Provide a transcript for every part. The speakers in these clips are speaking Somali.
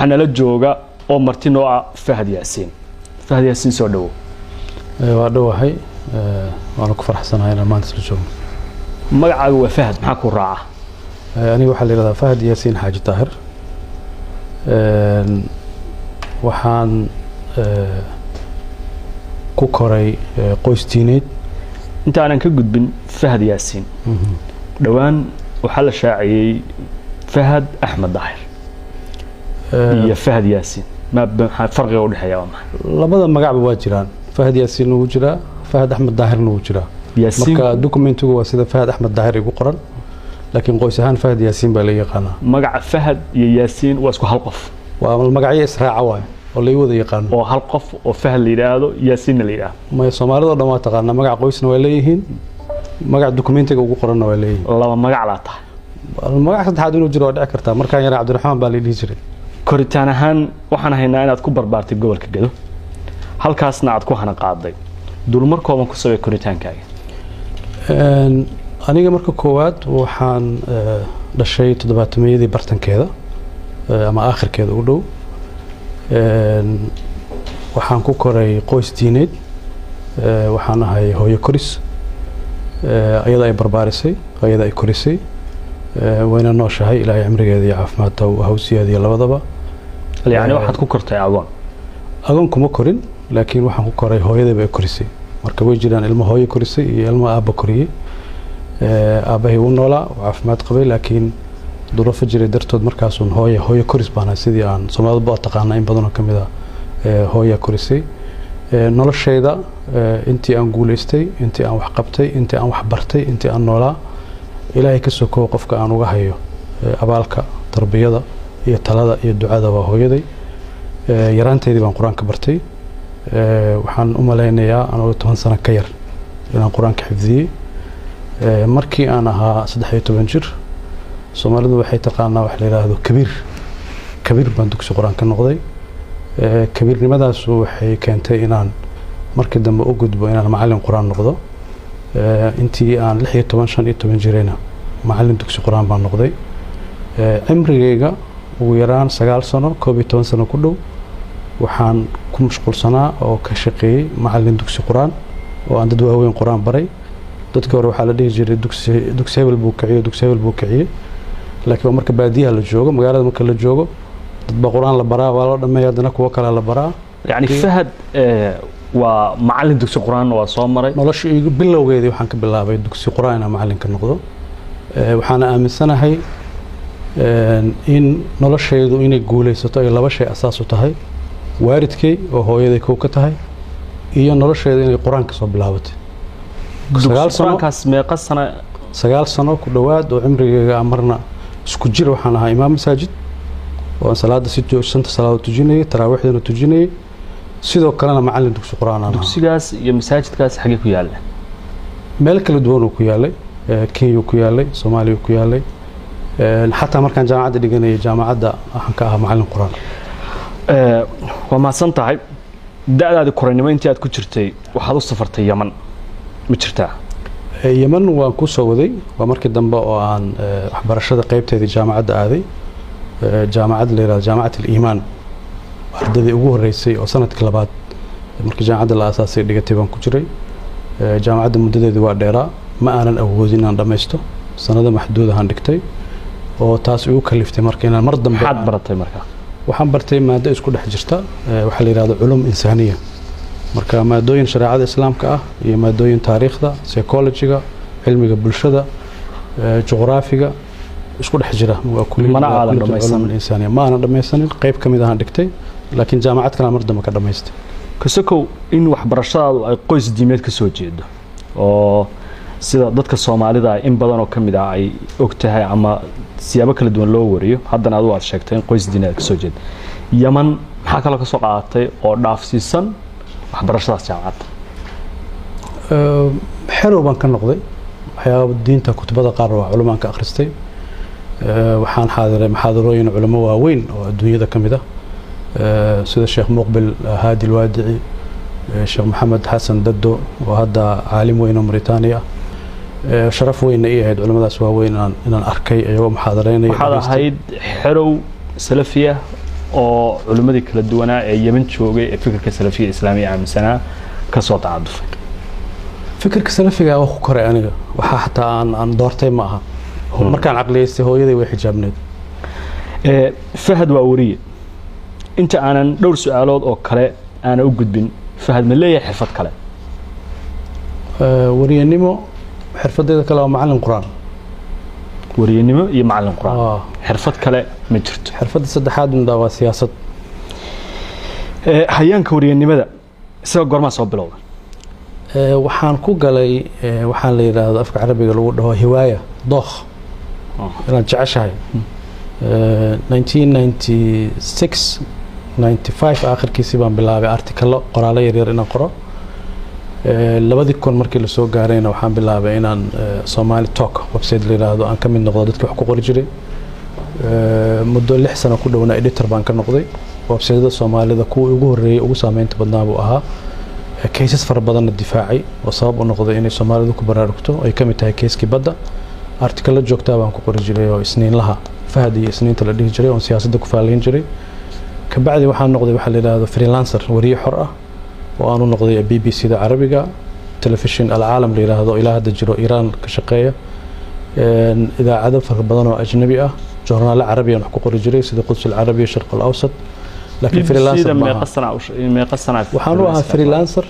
Waxaa nala jooga oo marti noo ah Fahad Yaasiin. Fahad Yaasiin, soo dhawo. Waa dhowahay, waana ku faraxsanahay inaan maanta isla joogno. Magacaaga waa Fahad, maxaa ku raaca? Aniga waxaa la yihahdaa Fahad Yaasiin Xaaji Daahir. Waxaan ku koray qoys diineed. Intaanan ka gudbin Fahad Yaasiin, dhowaan waxaa la shaaciyey Fahad Axmed Daahir iyo Fahad Yaasiin. Ma maxaa farqiga udhexeeya? Waa maxay? Labada magacba waa jiraan. Fahad Yaasiinna wuu jiraa, Fahad Axmed Daahirna wuu jiraa. Yaasiin. Marka documentigu waa sida Fahad Axmed Daahir igu qoran, laakiin qoys ahaan Fahad Yaasiin baa la yaqaanaa. Magaca Fahad iyo Yaasiin waa isku hal qof? Waa magacyo israaca waayo oo lai wada yaqaano. Oo hal qof oo Fahad la yidhaahdo, Yaasiinna la yidhaahdo? Maya, Soomaalida o dhan waa taqaanaa. Magaca qoysna waa leeyihiin, magaca documentiga ugu qoranna waa leeyihiin. Laba magac laa tahay. Magac saddexaad inuu jiro waa dhici kartaa. Markaan yaraa Cabdiraxmaan baa la dhihi jiray. Koritaan ahaan waxaan haynaa inaad ku barbaartay gobolka Gedo, halkaasna aad ku hana qaaday. Dulmar kooban ku sabay koritaankaaga. Aniga marka koowaad waxaan dhashay toddobaatameyadii bartankeeda ama aakhirkeeda u dhow. Waxaan ku koray qoys diineed. Waxaan ahay hooyo koris, ayada ay barbaarisay, ayada ay korisay, wayna nooshahay. Ilaahay cimrigeeda iyo caafimaadka hawsiyaadiyo labadaba. Yacni waxaad ku kortay agoon? Agoon kuma korin, laakiin waxaan ku koray hooyadayba ay korisay. Marka way jiraan ilmo hooyo korisay iyo ilmo aabba koriyey. Aabbahay wuu noolaa, wuu caafimaad qabay, laakiin duruufo jiray dartood markaasuun hooyo koris baan ahay, sidii aan Soomaalidu ba taqaana in badanoo ka mid ah hooya korisay. Noloshayda intii aan guulaystay, intii aan wax qabtay, intii aan wax bartay, intii aan noolaa, Ilaahay ka sokow qofka aan uga hayo abaalka tarbiyada iyo talada iyo ducada waa hooyaday. Yaraanteydii baan Qur-aanka bartay. Waxaan u malaynayaa anigoo 10 sano ka yar inaan Qur-aanka xifdiyey. Markii aan ahaa 13 jir, Soomaalidu waxay taqaanaa wax la yidhaahdo kabiir, kabiir baan dugsi Qur-aan ka noqday. Kabiirnimadaasu waxay keentay inaan markii dambe u gudbo inaan macallin Qur-aan noqdo. Intii aan 16, 15 jirayna macallin dugsi Qur-aan baan noqday. Cimrigayga ugu yaraan 9 sano, 11 sano ku dhow, waxaan ku mashquulsanaa oo ka shaqeeyey macallin dugsi Qur-aan oo aan dad waaweyn Qur-aan baray. Dadkii hore waxaa la dhihi jiray dugsi hebel buu kiciyo, dugsi hebel buu kiciyey, laakiin waa marka baadiyaha la joogo. Magaalada marka la joogo, dad baa Qur-aan la baraa, waa loo dhameeya, haddana kuwo kalea la baraa. Yacni Fahad waa macallin dugsi Qur-aanna waa soo maray. Nolosha igu bilowgeedii waxaan ka bilaabay dugsi Qur-aan inaan macallin ka noqdo. Waxaana aaminsanahay in noloshaydu inay guulaysato ay laba shay asaas u tahay: waalidkay oo hooyaday kow ka tahay iyo noloshayda inay Qur-aan ka soo bilaabatay. 9 sano. Qur-aankaas meeqa sana? 9 sano ku dhowaad oo cimrigayga ah marna isku jir waxaan ahaa imaam masaajid oo aan salaada si shanta salaadood tujinayay, taraawiixdana tujinayay, sidoo kalena macallin dugsi Qur-aan aan ahaa. Dugsigaas iyo masaajidkaas xagee ku yaalla? Meel kala duwan uu ku yaalay. Kenya ku yaalay, Soomaaliya ku yaalay. Xataa markaan jaamacadda dhiganayay, jaamacadda waxaan ka ahaa macallin Qur-aan. Waa mahadsan tahay. Da-daadi koraynimo intii aad ku jirtay waxaad u safartay Yaman, ma jirtaa? Yeman waan ku soo waday. Waa markii dambe oo aan waxbarashada qeybteedii jaamacadda aaday, jaamacad la yihahdo Jaamacat Aliimaan. Ardadii ugu horreysay oo sanadkii labaad markii jaamacadda la aasaasay dhigatay baan ku jiray. Jaamacadda muddadeedii waa dheeraa, ma aanan awoodin inaan dhammaysto, sanado maxduud ahaan dhigtay, oo taas igu kaliftay marka inaan mar dambe Maxaad baratay marka? Waxaan bartay maado isku dhex jirta, waxaa la yihahdo culum insaaniya. Marka maadooyin shareecada Islaamka ah iyo maadooyin taariikhda, psychologyga, cilmiga bulshada, juqraafiga isku dhex jira. Waa Mana waa aadan kulliyadda dhammaysan? culum insaaniya. Ma aanan dhammaysanin, qayb ka mid ahaan dhigtay, laakiin jaamacad kale mar dambe ka dhammaystay. Kasokow in waxbarashadaadu ay qoys diimeed ka soo jeedo, oo sida dadka Soomaalida in badan oo ka mid ah ay og tahay ama siyaabo kala duwan loo wariyo, haddana adigu aad sheegtay in qoys diineed ka soo jeedo, Yaman maxaa kaloo ka soo qaadatay oo dhaafsiisan waxbarashadaas jaamacadda? Xerow baan ka noqday waxyaaba diinta. Kutubada qaar waa culumaan ka akhristay. Waxaan xaadiray muxaadarooyin culamo waaweyn oo adduunyada ka mid ah, sida Sheekh Muqbil Haadi Alwaadici, Sheekh Maxamed Xasan Daddo oo hadda caalim weyn oo Mauritania ah. Sharaf weynna ii ahayd culamadaas waaweyn inaan arkay iyagoo muxaadareynaya. Waxaad dhageystay. ahayd xerow salafiya Oo culimmadii kala duwanaa ee Yemen joogay ee fikirka Salafiya Islaamiya aaminsanaa ka soo tacadufay. Fikirka Salafiga waa ku koray aniga, waxaa xataa aan doortay ma aha. Markaan caqliyeystay, hooyaday way xijaabneed. Fahad waa wariye. Inta aanan dhowr su-aalood oo kale aanan u gudbin, Fahad ma leeyahay xirfad kale? Wariyanimo, xirfadeeda kale waa macallin Qur-aan. Wariyanimo iyo macallin Qur-aan, xirfad kale ma jirto? Xirfadda saddexaad indhaa waa siyaasad. Hayaanka wariyanimada isaga goormaa soo bilowda? Waxaan ku galay waxaan la yidhaahdo afka Carabiga lagu dhaho hiwaaya, dookh, inaad jeceshahay. 1996, 95 aakhirkiisii baan bilaabay artikalo, qoraallo yaryar inaan qoro. 2000 markii lasoo gaarayna waxaan bilaabay inaan Somali Talk website la yidhaahdo aan ka mid noqdo dadkii wax ku qori jiray. Muddo 6 sano ku dhowna editor baan ka noqday. Websiteyada Soomaalida kuwa ugu horreeyey, ugu saameynta badnaa buu ahaa, cases fara badanna difaacay oo sabab u noqday inay Soomaalidu ku baraarugto, ay ka mid tahay case-kii badda. Artikalo joogtaa baan ku qori jiray oo Isniinlaha Fahad iyo Isniinta la dhihi jiray, oon siyaasadda ku faalayn jiray. Kabacdi waxaan noqday waxaa la yidhaahdo freelancer, wariye xor ah, oo aan u noqday BBC da Carabiga, telefishin Alcaalam la yidhaahdo ilaa hadda jiro, Iiraan ka shaqeeya, idaacado fara badan oo ajnabi ah, joornaalo Carabiyan wax ku qori jiray sida Quds Alcarabiya, Sharq Alawsat, laakiin freelancer maaha. Waxaan u ahaa freelancer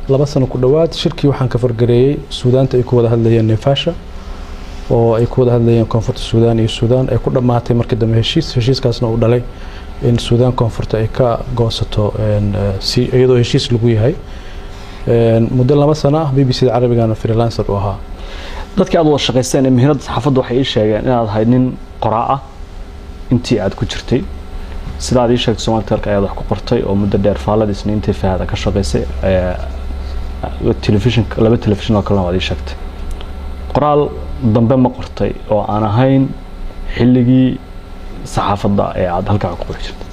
2 sano ku dhowaad. Shirkii waxaan ka fargareeyey Suudaanta ay ku wada hadlayeen Nefasha, oo ay ku wada hadlayeen Koonfurta Suudaan iyo Suudaan, ay ku dhammaatay markii dambe heshiis. Heshiiskaasna uu dhalay in Suudaan Koonfurta ay ka goosato si iyadoo heshiis lagu yahay. Muddo 2 sano ah BBC da Carabigana freelancer u ahaa. Dadkii aad wada shaqaysteen ee mihnadda saxaafadda waxay ii sheegeen inaad ahayd nin qoraa ah intii aad ku jirtay. Sida aad ii sheegtay, Somali Talk ayaad wax ku qortay oo muddo dheer faallada Isniintii Fahada ka shaqaysay, telefishin, laba telefishin oo kalena waad ii sheegtay. Qoraal dambe ma qortay oo aan ahayn xilligii saxaafadda ee aad halkaa ku qori jirtay?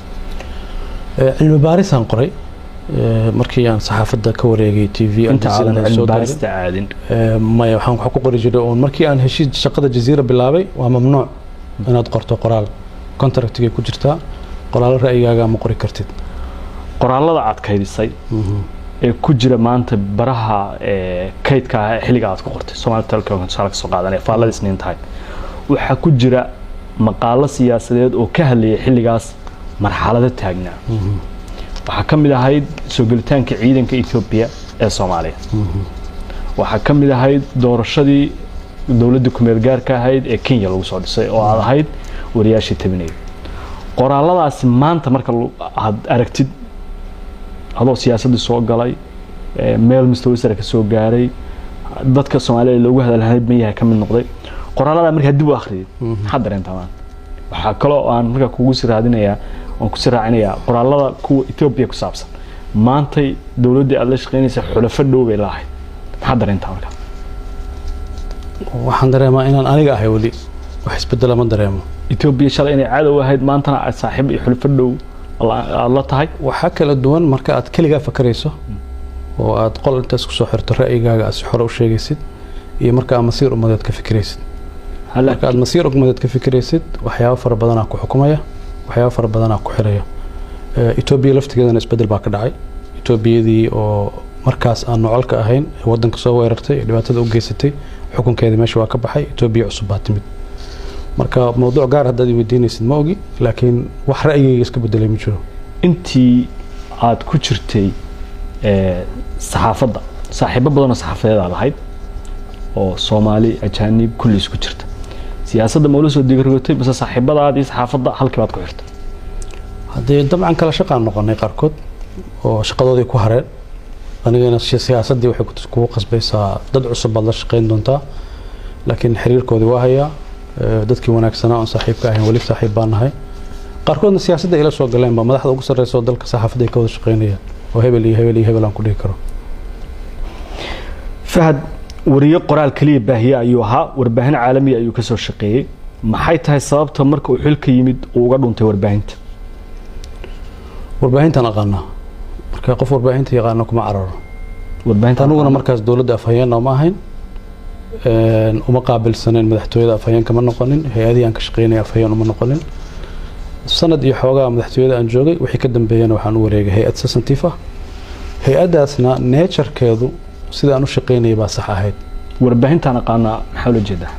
Cilmi baarisaan qoray markii aan saxaafadda ka wareegay TV. Inta aadan cilmi baarista aadin? Maya, waxaan wax ku qori jiray uun markii aan heshiis shaqada Jaziira bilaabay. Waa mamnuuc inaad qorto qoraal, contractigay ku jirtaa, qoraallo ra'yigaaga ma qori kartid. Qoraallada aad kaydisay ee ku jira maanta baraha kaydka ah ee xilliga aad ku qortay Somali Telecom, tusaale ka soo qaadanaya faallada Isniin tahay, waxaa ku jira maqaalo siyaasadeed oo ka hadlayay xilligaas marxalado taagnaa. Waxaa ka mid ahayd soo gelitaanka ciidanka Etoobiya ee Soomaaliya, waxaa ka mid ahayd doorashadii dowladda kumeel gaarka ahayd ee Kenya lagu soo dhisay oo aad ahayd wariyaashii tabinayay. Qoraalladaasi maanta marka aad aragtid, adoo siyaasaddii soo galay, meel mustawa sare ka soo gaaray, dadka Soomaaliya loogu hadalhayn ma yahay ka mid noqday, qoraallada markaa dib u akhriyid maxaad dareentaa maanta? Waxaa kaloo aan markaa kugu sii raadinayaa oon kusii raacinayaa qoraallada kuwa Etoobiya ku saabsan. Maantay dowladdii aad la shaqeynaysa xulafo dhow bay laahayd, maxaad dareentaa markaa? Waxaan dareemaa inaan aniga ahay weli, wax isbedela ma dareemo. Etoobiya shalay inay cadow ahayd, maantana aad saaxiib iyo xulafo dhow aad la tahay? Waxaa kala duwan marka aad keligaa fakarayso oo aad qol intaas kusoo xirto ra'yigaaga aad si xore u sheegaysid, iyo marka aad masiir ummadeed ka fikiraysid. Marka aad masiir ummadeed ka fikiraysid, waxyaabo fara badanaa ku xukumaya, waxyaabo fara badanaa ku xiraya. Etoobiya laftigeedana isbedel baa ka dhacay. Etoobiyadii oo markaas aan nocolka ahayn ee waddanka soo weerartay ee dhibaatada u geysatay, xukunkeedii meesha waa ka baxay, Etoobiya cusub baa timid. Marka mawduuc gaar haddaad i weydiinaysid ma ogi, laakiin wax ra'yigayga iska bedelay ma jiro. Intii aad ku jirtay saxaafadda, saaxiibo badan oo saxaafadeed aad ahayd oo Soomaali, ajaanib kulli isku jirta. Siyaasadda ma ula soo digarogotay mise saaxiibadaadii saxaafadda halkii baad ku xirtay? Haddee dabcan kala shaqaan noqonay, qaarkood oo shaqadoodii ku hareen, anigana siyaasaddii waxay kugu qasbaysaa dad cusub baad la shaqayn doontaa, laakiin xiriirkoodii waa hayaa. Dadkii wanaagsanaa oon saaxiibka ahayn weli saaxiib baan nahay. Qaarkoodna siyaasadda ila soo galeen ba, madaxda ugu sarreysa oo dalka saxaafadda ay ka wada shaqaynayaan, oo hebel iyo hebel iyo hebel aan ku dhihi karo. Fahad wariye qoraal keliya baahiye ayuu ahaa, warbaahin caalamiya ayuu ka soo shaqeeyey. Maxay tahay sababta marka uu xilka yimid uu uga dhuntay warbaahinta? Warbaahintaan aqaanaa, marka qof warbaahinta yaqaana kuma cararo. Warbaahinta aniguna markaas dowladda afhayeenna uma ahayn, uma qaabilsaneyn madaxtooyada, afhayeen kama noqonin, hay-adihii aan ka shaqeynaya afhayeen uma noqonin. Sanad iyo xoogaa madaxtooyada aan joogay, wixii ka dambeeyana waxaan u wareegay hay-ad substantive ah. Hay-addaasna nature-keedu sida aan u shaqaynayay baa sax ahayd. Warbaahintaan aqaanaa maxaa ula jeedaa?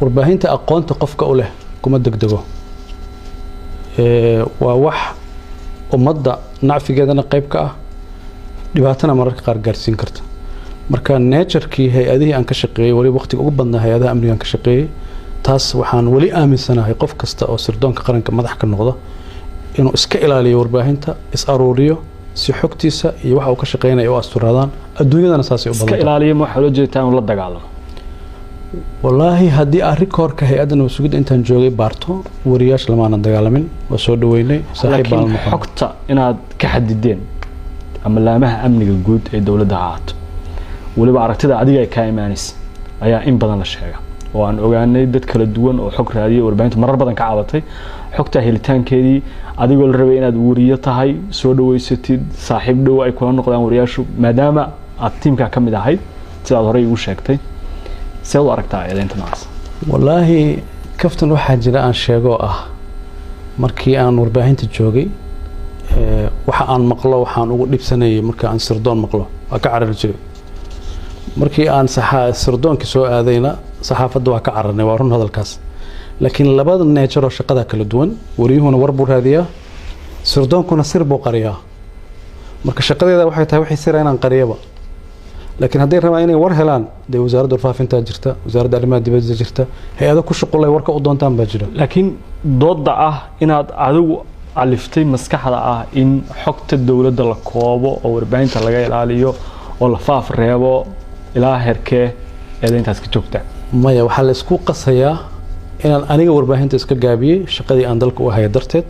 Warbaahinta aqoonta qofka u leh kuma degdego. Waa wax ummadda nacfigeedana qayb ka ah, dhibaatana mararka qaar gaarsiin karta. Marka nature-kii hay-adihii aan ka shaqeeyey, weli waqtiga ugu badnaa hay-adaha amniga aan ka shaqeeyey, taas waxaan weli aaminsanahay qof kasta oo sirdoonka qaranka madax ka noqda inuu iska ilaaliyo warbaahinta, is aruuriyo si xogtiisa iyo waxa uu ka shaqeynaya u asturaadaan. Adduunyadana saasay u iska badan. Ilaaliya ma waxaa loo jeedaa inuu la dagaalamo? Wallaahi, haddii aan rikoorka hay-adda nabad sugidda intaan joogay baarto, wariyaasha lamaanan dagaalamin, waa soo dhaweynay, saaxiib baan Laakiin noqon. xogta inaad ka xadideen ama laamaha amniga guud ee dowladda ha ahaato, weliba aragtida adiga ay kaa imaanaysa ayaa in badan la sheega, oo aan ogaanay dad kala duwan oo xog raadiyay, warbaahintu marar badan ka cabatay xogta helitaankeedii, adigoo la rabay inaad wariyo tahay, soo dhaweysatid, saaxiib dhow ay kula noqdaan wariyaashu, maadaama aad tiimkaa ka mid ahayd sidaad horey igu sheegtay. See u aragtaa eedeynta noocaas? Wallaahi, kaftan waxaa jira aan sheegoo ah, markii aan warbaahinta joogay, waxa aan maqlo waxaan ugu dhibsanayay marka aan sirdoon maqlo waa ka carari jiray. Markii aan sirdoonkii soo aadayna, saxaafadda waa ka cararnay. Waa run hadalkaas, laakiin labada nature oo shaqada kala duwan. Wariyuhuna war buu raadiyaa, sirdoonkuna sir buu qariyaa. Marka shaqadeeda waxay tahay wixii sira inaan qariyaba. Laakiin hadday rabaan inay war helaan, dee wasaaradda warfaafintaa jirta, wasaaradda arrimaha dibadda jirta, hay-ado ku shuqulay warka u doontaan baa jira. Laakiin doodda ah inaad adigu aliftay maskaxda ah in xogta dowladda la koobo oo warbaahinta laga ilaaliyo oo la faaf reebo, ilaa heerkee eedeyntaas ka joogta? Maya, waxaa la isku qasayaa inaan aniga warbaahinta iska gaabiyey shaqadii aan dalka u haya darteed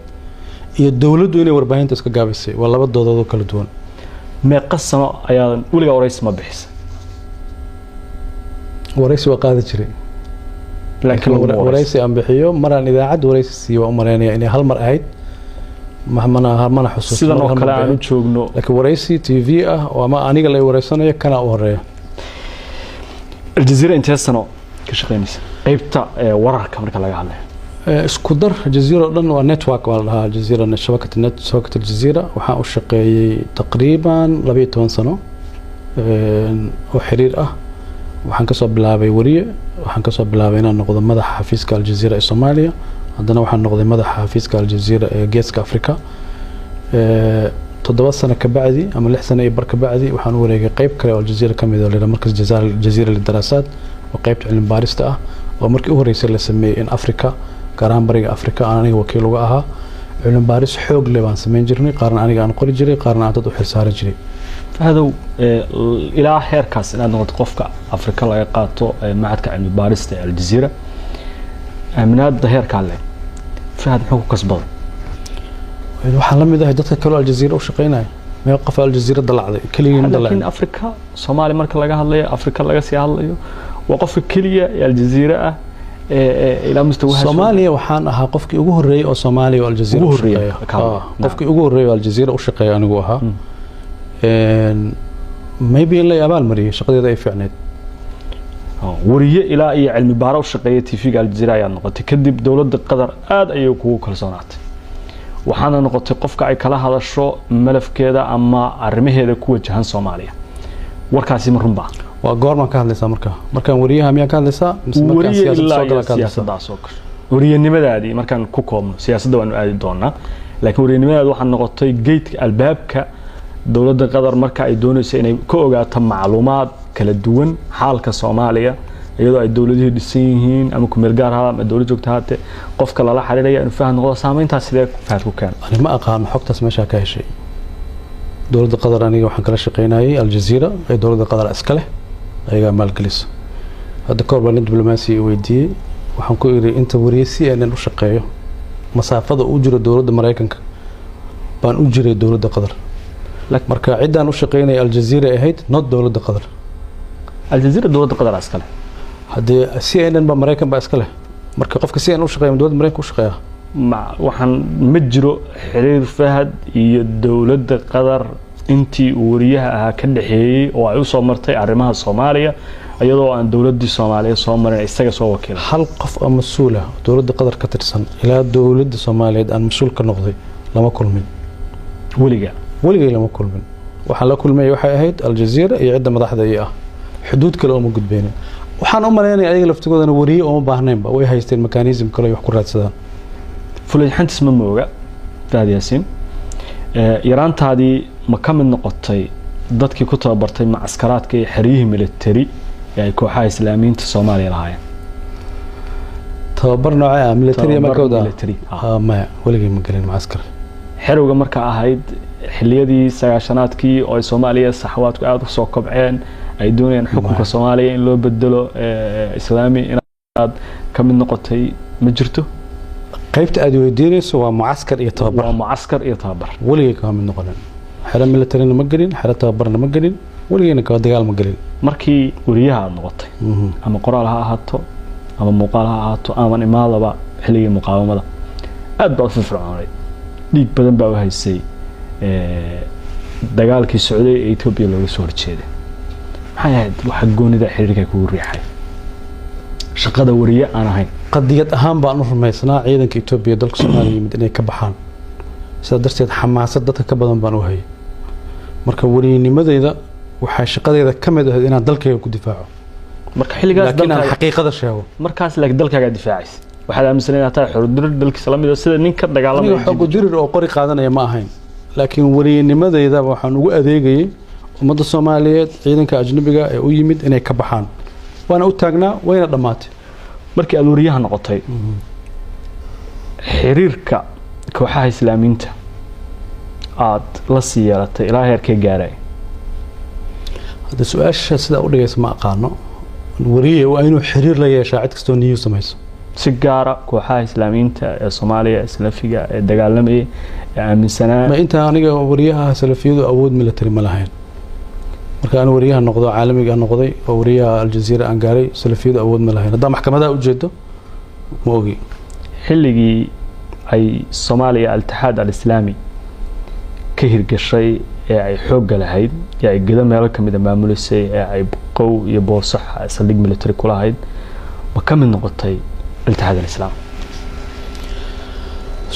iyo dowladdu inay warbaahinta iska gaabisay. Waa laba doodood oo kala duwan. Meeqa sano ayaadan weligaa waraysi ma bixisa? Waraysi waa qaadi jiray. Laakiin laguma waraysi. Waraysi aan bixiyo, maraan idaacad waraysi siiyo, waan u malaynaya inay hal mar ahayd. Mana xusuusto. Sidan oo hal mar kale aan u bixin. joogno. Laakiin waraysi TV ah oo ama aniga la wareysanayo, kana u horeeya. Aljaziira intee sano ka shaqeynaysa qeybta wararka marka laga hadlayo? Isku dar Jazeera oo dhan waa network, waa la dhahaa Aljazeera shabakad net, shabakad Aljazeera. Waxaan u shaqeeyey taqriiban 12 sano oo xiriir ah. Waxaan kasoo bilaabay wariye, waxaan kasoo bilaabay inaan noqdo madaxa xafiiska Aljazeera ee Soomaaliya, haddana waxaan noqday madaxa xafiiska Aljazeera ee Geeska Africa. 7 sano ka bacdi ama 6 sano iyo bar ka bacdi, waxaan u wareegay qeyb kale oo Aljazeera ka mid ah oo la yidhaha Markas Jazeera Lidaraasaat, oo qeybta cilmi baarista ah, oo markii u horeysay la sameeyey in Africa, gaar ahaan Bariga Africa, aan aniga wakiil uga ahaa. Cilmi baaris xoog leh baan samayn jirnay, qaarna aniga aan qori jiray, qaarna aan dad u xilsaaran jiray. Fahadow, ilaa heerkaas inaad noqoto qofka Afrika laga qaato macadka cilmi baarista ee Aljazeera, aaminaadda heerkaa leh, Fahad muxuu ku kasbaday? Waxaan la mid ahay dadka kaloo Aljazeera u shaqeynaya. Meel qof Aljazeera dalacday keligii ma Laakiin dalacin. Afrika, Soomaaliya marka laga hadlayo, Afrika laga sii hadlayo, waa qofka keliya ee Aljazeera ah ee ilaa mustawaha. Soomaaliya waxaan ahaa qofkii ugu horreeyey oo Soomaaliya oo Aljazeera Ugu u horreeyay, shaqeeya. ka hadlay. Qofkii ugu horreeyey oo Aljazeera u shaqeeya anigu ahaa. Maybe in la abaal mariyay shaqadeeda ay fiicneyd. Wariye ilaa iyo cilmi baaro u shaqeeya TV-ga Aljazeera ayaad noqotay. Kadib dowladda Qatar aad ayay kugu kalsoonaatay, waxaana noqotay qofka ay kala hadasho malafkeeda ama arrimaheeda ku wajahan Soomaaliya. Warkaasi ma runbaa? Waa goormaan ka hadlaysaa? Marka markaan wariyaha miyaan ka hadlaysaa mise markaan Wariye siyaasadda ilaa soo iyo gala ka hadlaysaa? Siyaasaddaas oo kale, wariyanimadaadii markaan ku koobno, siyaasadda waanu aadi doonaa, laakiin wariyanimadaadi waxaa noqotay geedka albaabka dowladda Qatar marka ay doonayso inay ka ogaato macluumaad kala duwan xaalka Soomaaliya, iyadoo ay dowladihii dhisan yihiin ama kumeel gaar ha ama dowlad joogta haatee, qofka lala xiriiraya inuu Fahad noqdo. Saameyntaas sidee Fahad ku keena? Ani ma aqaano xogtaas meeshaa ka heshay. Dowladda Qatar aniga waxaan kala shaqeynayay Aljazeera ee dowladda Qatar iska leh, ayagaa maalgelisa. Hadda kahor baa nin diblomaasi i weydiiyey, waxaan ku iri inta wariye CNN u shaqeeyo masaafada u jiro dowladda Maraykanka baan u jiray dowladda Qatar. Marka ciddaan u shaqeynaya Aljazeera ahayd, not dowladda Qatar. Aljazeera dowladda Qatar iskale. Haddee CNN ba Maraykan baa iska leh. Marka qofka CNN u shaqeeya ma dowladda Maraykanka u shaqeeya? Ma waxaan ma jiro xiriir Fahad iyo dowladda Qatar intii uu wariyaha ahaa ka dhexeeyey oo ay usoo martay arrimaha Soomaaliya Iyadoo aan dowladdii Soomaaliyeed soo marin, isaga soo wakiila. Hal qof oo mas-uul ah oo dowladda Qatar ka tirsan ilaa dowladda Soomaaliyeed aan mas-uul ka noqday lama kulmin. Weliga? Weligay lama kulmin. Waxaan la kulmay waxay ahayd Aljazeera iyo cidda madaxda ii ah. Xuduud kale ooma gudbeynin. Waxaan u malaynaya ayaga laftigoodana wariye ooma baahnaynba, way haysteen mechanism kale ay wax ku raadsadaan. Fulay xantis ma mooga. Fahad Yaasiin, yaraantaadii ma ka mid noqotay dadkii ku tababartay macaskaraadka iyo xeryihii military ee ay kooxaha Islaamiyiinta Soomaaliya lahaayeen? Tababar noocee ah? Military ma Tababar ka wadaa? Military, ah. Ah, maya, weligay ma gelin macaskar. Xerowga marka ahayd xilliyadii 90-aadkii oo ay Soomaaliya saxwaadku aada usoo kobceen, ay doonayaan xukunka Maya. Soomaaliya in loo bedelo islaami, inaad ka mid noqotay ma jirto? Qaybta aad weydiinayso waa mucaskar iyo tababar? Waa mucaskar iyo tababar. Weligay kama mid noqonin. Xero militarina ma gelin, xero tababarna ma gelin, weligayna kaba dagaal ma gelin. Markii weriyaha aada noqotay, ama qoraal ha ahaato ama muuqaal ha ahaato, aman imaadaba xilligii muqaawamada aad baa u firfircoonay, dhiig badan baa u haysay dagaalkii socday ee Etoobiya looga soo horjeeday. Maxay ahayd waxa goonida xiriirka kugu riixay shaqada weriye aan ahayn? Qadiyad ahaan baan u rumaysnaa ciidanka Etoobiya dalka Soomaaliya yimid inay ka baxaan. Sidaa darteed xamaasad dadka ka badan baan u hayay. Marka weriyanimadeyda waxaa shaqadeyda ka mid ahayd inaan dalkayga ku difaaco. Marka xilligaas laakiin aan dalkaaga xaqiiqada sheego. Markaas laakiin dalkaagaa difaacaysa, waxaad aaminsan inaad tahay xordirir dalkiisa la mid ah, sida ninka dagaalamaya. Aniga xoog dirir oo qori qaadanaya ma ahayn, laakiin weriyanimadeyda waxaan ugu adeegayay ummadda Soomaaliyeed ciidanka ajnabiga ee u yimid inay ka baxaan. Waana u taagnaa, wayna dhammaatay. Markii aad weriyaha noqotay, xiriirka kooxaha Islaamiinta aad la sii yeelatay ilaa heerkee gaaray? Hadda su-aasha sidaa u dhigaysa ma aqaano. Weriye waa inuu xiriir la yeeshaa cid kastoo niyu samayso? Si gaara kooxaha Islaamiyiinta ee Soomaaliya ee Salafiga ee dagaalamayay ee aaminsanaa. Ma inta aniga wariyaha salafiyadu awood military ma lahayn. Marka aan wariyaha noqdo caalamiga noqday oo wariyaha Aljazeera aan gaaray, salafiyadu awood ma lahayn. Haddaa maxkamadaha ujeedo, ma ogi. Xilligii ay Soomaaliya Al-Itixaad Al-Islaami ka hirgashay ee ay xoogga lahayd ee ay gedo meelo kamid a maamulisay ee ay Qow iyo Boosax saldhig military kula lahayd, ma ka mid noqotay Al-Itixaad Al-Islaami?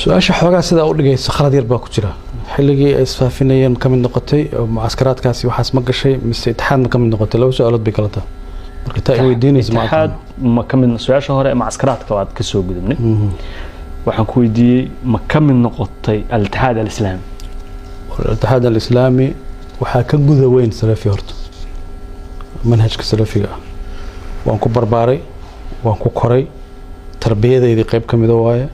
Su-aasha xoogaa sidaa u dhigayso khalad yar baa ku jira. Xilligii ay isfaafinayeen ka mid noqotay oo mucaskaraadkaasi waxaas ma gashay mise itixaad ma ka mid noqotay? Laba su-aalood bay kala tahay. Marka taa i weydiinaysa ma Itixaad aqaano. Ma ka mid? Su-aasha hore ee mucaskaraadka waad ka soo gudubnay. Waxaan ku weydiiyey ma ka mid noqotay Al-Itixaad Al-Islaami? Al-Itixaad Alislaami waxaa ka guda weyn salafi. Horta manhajka salafiga ah waan ku barbaaray, waan ku koray, tarbiyadeydii qayb ka mida waaye.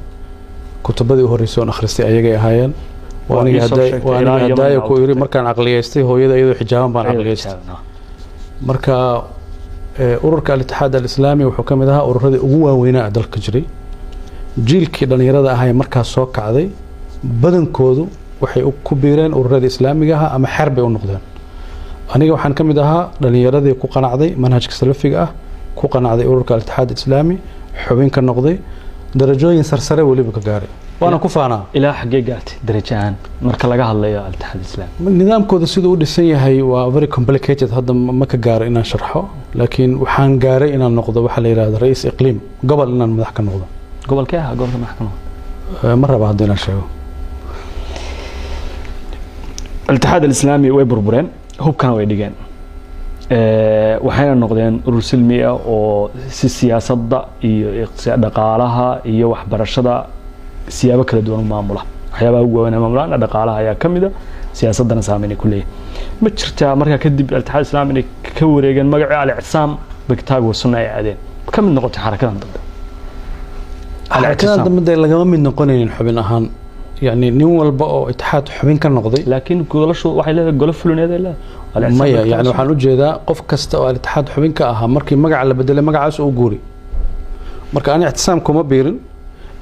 Kutubadii u horreysay oon akhristay ayagay ahaayeen. Waa Waa aniga ii soo sheegtay waa ilaa aniga Yemen hadaaya aad ku yiri tagtay. Markaan caqliyeystay hooyada iyadoo xijaaban baan caqliyeystay. Marka ururka Al-Itixaad Alislaami wuxuu ka mid ahaa ururadii ugu waaweynaa ee dalka jiray. Jiilkii dhallinyarada ahaa ee markaas soo kacday badankoodu waxay ku biireen ururadii islaamiga ahaa ama xer bay u noqdeen. Aniga waxaan ka mid ahaa dhallinyaradii ku qanacday manhajka salafiga ah, ku qanacday ururka Al-Itixaad Alislaami, xubin ka noqday, darajooyin sarsare weliba ka gaaray, waana ku faanaa. Ilaa xaggee gaartay darajo ahaan marka laga hadlayo Al-Itixaad Islaami? Nidaamkooda siduu u dhisan yahay waa very complicated. Hadda ma ka gaaro inaan sharxo, laakiin waxaan gaaray inaan noqdo waxa la yidhahdo ra'iis iqliim, gobol inaan madax ka noqdo. Gobolkee ahaa gobolka maxkamada? Ma raba hadda inaan sheego. Al-Itixaad Alislaami way burbureen, hubkana way dhigeen, waxayna noqdeen urur silmi ah oo si siyaasadda iyo dhaqaalaha iyo waxbarashada siyaabo kala duwan u maamula. Waxyaabaha ugu waaweyn ee maamulaan dhaqaalaha ayaa ka mid a, siyaasaddana saameyn ay ku leeyahay. Ma jirtaa markaa kadib Al-Itixaad Islaami inay ka wareegeen magacii Al-Ictisaam bikitaab wa sunna ay aadeen? Ka mid noqotay xarakadan dambe? Xarakadan dambe dee lagama mid noqonaynin xubin ahaan, yacni nin walba oo itixaad xubin ka noqday. Laakiin golashu waxay leedahay golo fulineed ay leedahay. Maya, yani waxaan ujeedaa qof kasta oo Al-Itixaad xubin ka ahaa markii magaca la bedelay magacaas uu guuray. Marka ani Ictisaam kuma biirin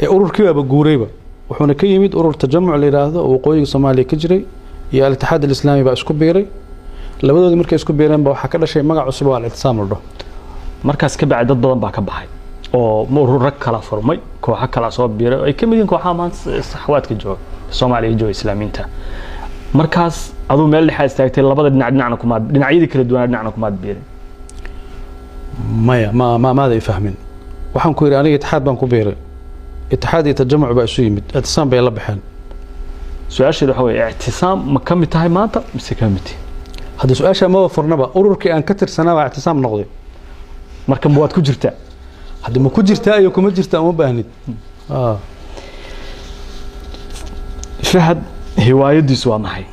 ee ururkii baaba guurayba, wuxuuna ka yimid urur Tajamuc la yidhaahdo oo waqooyiga Soomaaliya ka jiray iyo Al-Itixaad Alislaami baa isku biiray. Labadoodii markay isku biireen ba waxaa ka dhashay magac cusub oo Al-Ictisaam la dhaho. Markaas ka bacdi dad badan baa ka baxay oo ururo kala furmay, kooxo kala soo biiray oo ay ka mid yihiin kooxaha maanta saxwaadka jooga Soomaaliya jooga Islaamiinta. Markaas aduu meel dhexa istaagtay, labada dhinac dhinacna kumaad, dhinacyadii kala duwanaa dhinacna kumaad biirin. Maya, ma maada i fahmin. Waxaan ku yidhi aniga Itixaad baan ku biiray. Itixaad iyo Tajamuc baa isu yimid, Ictisaam bay la baxeen. Su-aasheeda waxa weeye, Ictisaam ma ka mid tahay maanta mise kama mid tihi? Hadda su-aasha maba furnaba. Ururkii aan ka tirsanaa baa Ictisaam noqday. Marka ma waad ku jirtaa? Hadda ma ku jirtaa iyo kuma jirtaa uma baahnid. Fahad hiwaayadiisu waa maxay?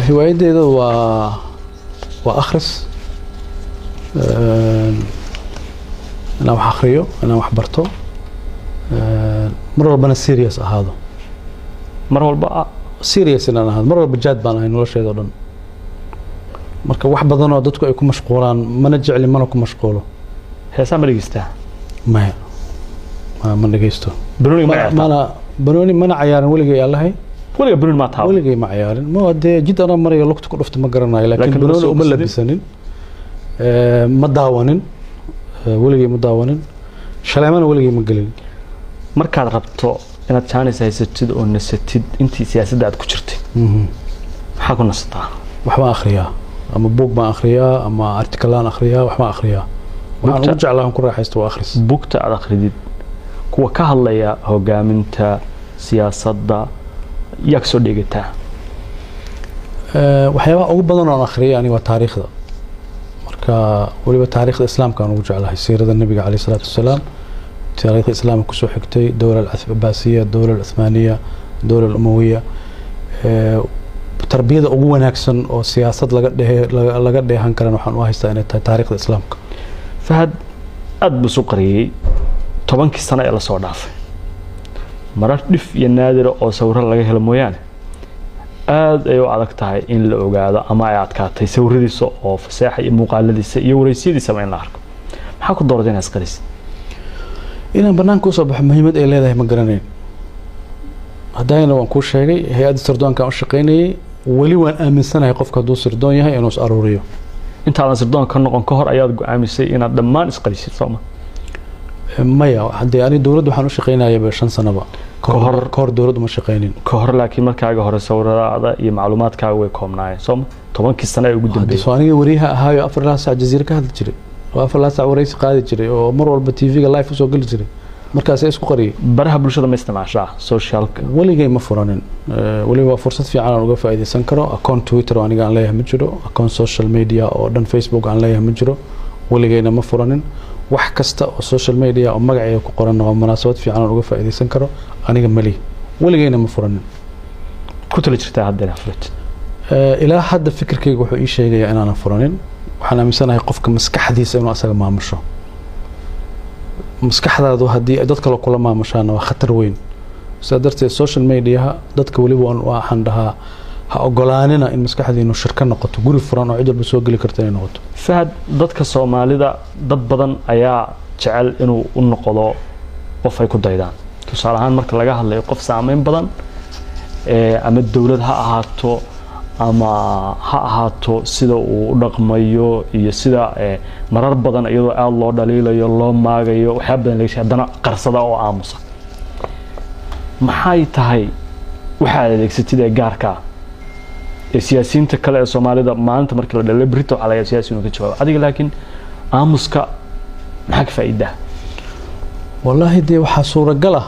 Hiwaayadeyda waa akhris, inaan wax akhriyo, inaan wax barto, mar walbana serious ahaado. Mar walba Serious inaan ahaado mar walba. Jaad baan ahay nolosheeda oo dhan. Marka wax badanoo dadku ay ku mashquulaan mana jecli, mana ku mashquulo. Heesaa ma dhegeystaa? Maya, ma dhegeysto. Banooniga ma ciyaartaa? Mana banooni mana cayaarin weligay allahay. Weliga banooni maa taaba? Weligay ma cayaarin. Ma dee jid anoo maraya lugta ku dhufta ma garanayo, laakiin Laakiin ma banooni soo uma qasadin? labisanin. Ma daawanin. Weligay ma daawanin. Shaleemana weligay ma gelin. Markaad rabto inaad jaanis haysatid oo nasatid intii siyaasadda aad ku jirtay, maxaa ku nasataa? Waxbaan akhriyaa, ama buug baan akhriyaa ama artikalaan akhriyaa, waxbaan akhriyaa. Waxaan ugu jeclaa aan ku raaxaysto waa akhris. Buugta aad akhridid, kuwa ka hadlaya hogaaminta siyaasadda, yaa kasoo dheegataa? Waxyaabaha ugu badan oo aan akhriyay aniga waa taariikhda. Marka weliba taariikhda Islaamka aan ugu jeclahay, siirada Nabiga caleyhi salaatu wasalaam, taariikhda Islaamka kusoo xigtay, dowla Alcabaasiya, dowla Alcuthmaaniya, dowla Alumawiya. Tarbiyada ugu wanaagsan oo siyaasad laga dheehan karana waxaan u haystaa inay tahay taariikhda Islaamka. Fahad aad buu isu qariyey 10kii sano ee lasoo dhaafay. Marar dhif iyo naadira oo sawiro laga helo mooyaane, aad ay u adag tahay in la ogaado ama ay adkaatay sawiradiisa oo faseexa iyo muuqaaladiisa iyo wareysiyadiisaba in la arko. Maxaa ku dooratay inaad isqarisid? Inaan banaanka usoo baxo muhiimad ay leedahay ma garanayn. Haddayna waan kuu sheegay, hay-adda sirdoonkaan u shaqaynayay. Weli waan aaminsanahay qofka hadduu sirdoon yahay inuu is aruuriyo. Intaadan sirdoon ka noqon ka hor ayaad go-aamisay inaad dhammaan isqarisid, sooma? Maya, haddee ani dowladda waxaan u shaqaynayaba 5 sanaba Ka hor- ka hor dowladdu ma shaqaynin. Ka hor, laakiin markaaga hore sawiradaada iyo macluumaadkaaga way koobnaayeen, sooma, 10kii sano ee ugu Hadda dambeeyey? Soo aniga wariyaha ahaayo afar ilaa saac Jaziira ka hadli jiray oo afar ilaa saac waraysi qaadi jiray oo mar walba TV-ga live usoo geli jiray, markaasay isku qariyay. Baraha bulshada ma isticmaashaa, socialka? Weligay ma furanin. Weliba waa fursad fiican aan uga faa'iidaysan karo. Account Twitter oo aniga aan leeyahay ma jiro, account social media oo dhan Facebook aan leeyahay ma jiro, weligayna ma furanin. Wax kasta oo social media oo magacayga ku qoran waa munaasabad fiican aan uga faa'iidaysan karo. Aniga mali, weligayna ma furanin. Ku tala jirtaa hadda inaad furatid? Ilaa hadda fikirkayga wuxuu ii sheegayaa inaanan furanin. Waxaan aaminsanahay qofka maskaxdiisa inuu asaga maamusho. Maskaxdaadu haddii ay dad kale kula maamushaana waa khatar weyn. Sidaa darteed social mediaha dadka weliba waxaan dhahaa ha ogolaanina in maskaxdiinu shirka noqoto, guri furan oo cid walba soo geli karta inay noqoto. Fahad, dadka Soomaalida dad badan ayaa jecel inuu u noqdo qof ay ku daydaan. Tusaale ahaan, marka laga hadlayo qof saameyn badan ama dowlad ha ahaato ama ha ahaato sida uu u dhaqmayo iyo sida marar badan iyadoo aada loo dhaliilayo, loo maagayo, waxyaaba badan laga sheegay, haddana qarsada oo aamusa. Maxay tahay waxaad adeegsatid ee gaarka ah ee siyaasiyiinta kale ee Soomaalida maalinta markii la dhalay berrito waxaa laga yaaba siyaasi inuu ka jawaabo, adiga laakiin aamuska maxaa ka faa'iidaa? Wallaahi dee waxaa suuragal ah